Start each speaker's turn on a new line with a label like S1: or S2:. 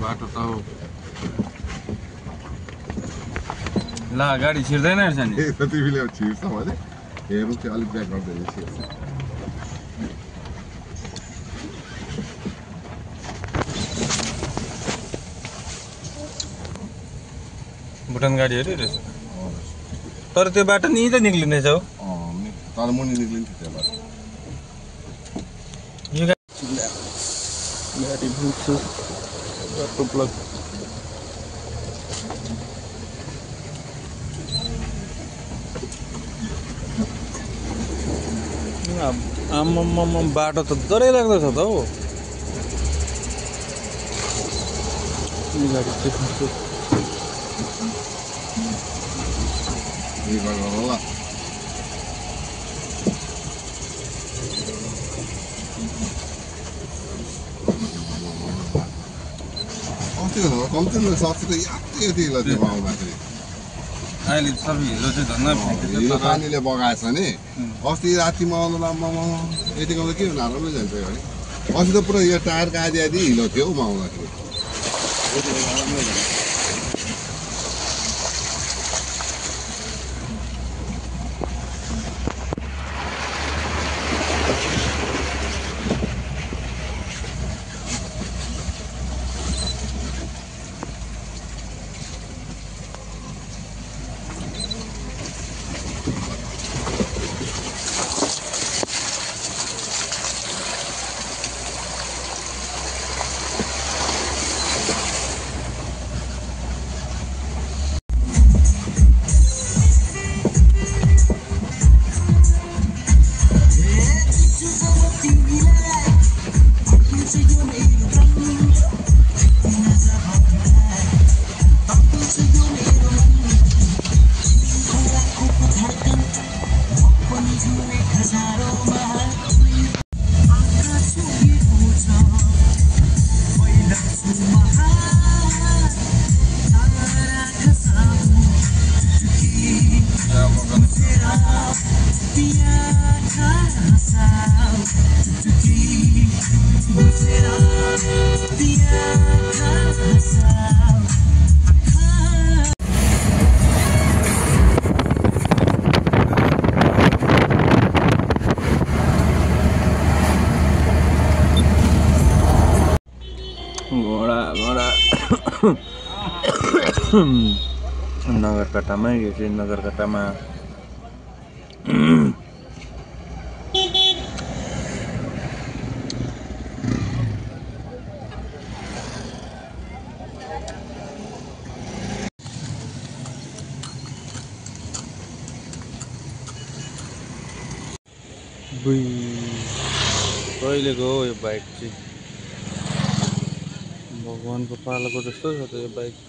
S1: बाटो त हो ला गाडी छिर्दैन रहेछ नि
S2: तिमीले छिर्छ भने हेर्नु चाहिँ अलिक ब्याक गर्दै छिर्छ
S1: भुटान गाडी हेरिरहेछ तर त्यो बाटो नि त निक्लिँदैछ हो
S2: तर मुनि निक्लिन्छ त्यो बाटो
S1: यो गाडी बुक्छु बाटो ब्लक आम्मामा बाटो त डरै लाग्दछ त हो गाडी चाहिँ
S2: होला कम्ती सक्छ त यति त्यो आउँदाखेरि
S1: अहिले सबै हिलो चाहिँ धन्न
S2: हिलो पानीले बगाएछ नि अस्ति रातिमा आउँदा यति गर्दा के नराम्रो जान्छ है अस्ति त पुरा यो टायरको आधी आधी हिलो थियो म आउँदाखेरि
S1: नगरकट्टामा यो चाहिँ नगरकट्टामा कहिलेको हो यो बाइक चाहिँ भगवानको पालाको जस्तो छ त यो बाइक त